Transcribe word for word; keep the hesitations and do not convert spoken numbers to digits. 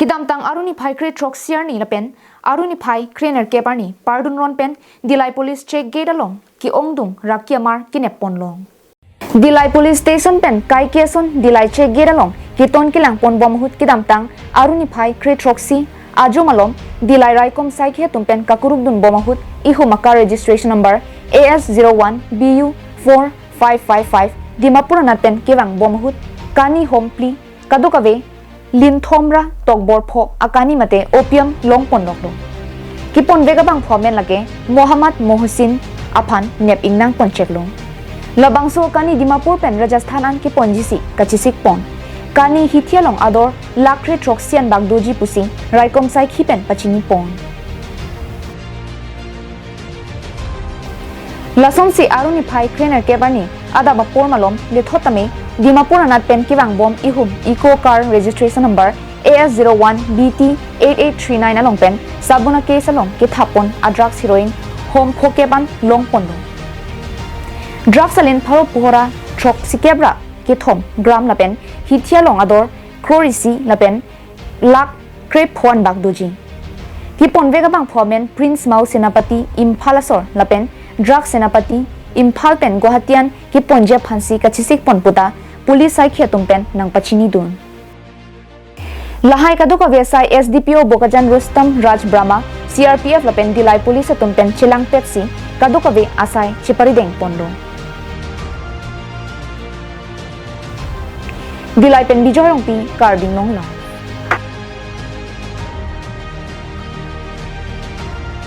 Kedamtang Arni phai kre throksi arni lapen Arni phai kre nerkep arni pardun ron pen Dillai Police check gate along ke-ongdung raki amar kenep ponlong. Dillai Police Station pen kaike ason Dillai check gate along keton kelang ponbom ahut kedamtang Arni phai kre throksi ajo malom Dillai raikom saikhi atum pen kakurukdunbom ahut ihum a-car registration number A S zero one B U four five five five Dimapur anat pen kevangbom ahut kani hom phli kadokave linthom ra tokbor pho akani mate opium long ponloklo. Keponvek abangphu amen lake Mohammad Mohsin aphan nep ingnang poncheklo. Labangso akani Dimapur pen Rajasthan an keponjisi kachesik pon. Kani hithi along ador lakh kre throksi an bak doji pusi raikom saikhi pen pachini pon. Lasonsi Arni phai kre nerkep arni adap apor malom lethot tame Dimapur anat pen kevangbom ihum eco car registration number A S zero one B T eight eight three nine along pen sabuna case along kethap pon a-drugs heroin hom phokep an long ponlo. Drugs alin pharo puhora throksikep ra kethom gram lapen hithi along ador crore isi lapen lakh kre pho an bak doji. Keponvek abangphu amen Prince Mao Senapati Imphal asor lapen Drug Senapati Imphal pen Guwahati an keponji aphansi kachesik pon puta police saikhi atum pen nangpachinidun. Lahai kadokave asai S D P O Bokajan Rustom Raj Brahma, C R P F lapen Dillai Police atum pen chelangpetsi kadokave asai cheparideng ponlo. Dillai pen Bijoy Rongpi, Karbi Anglong Live.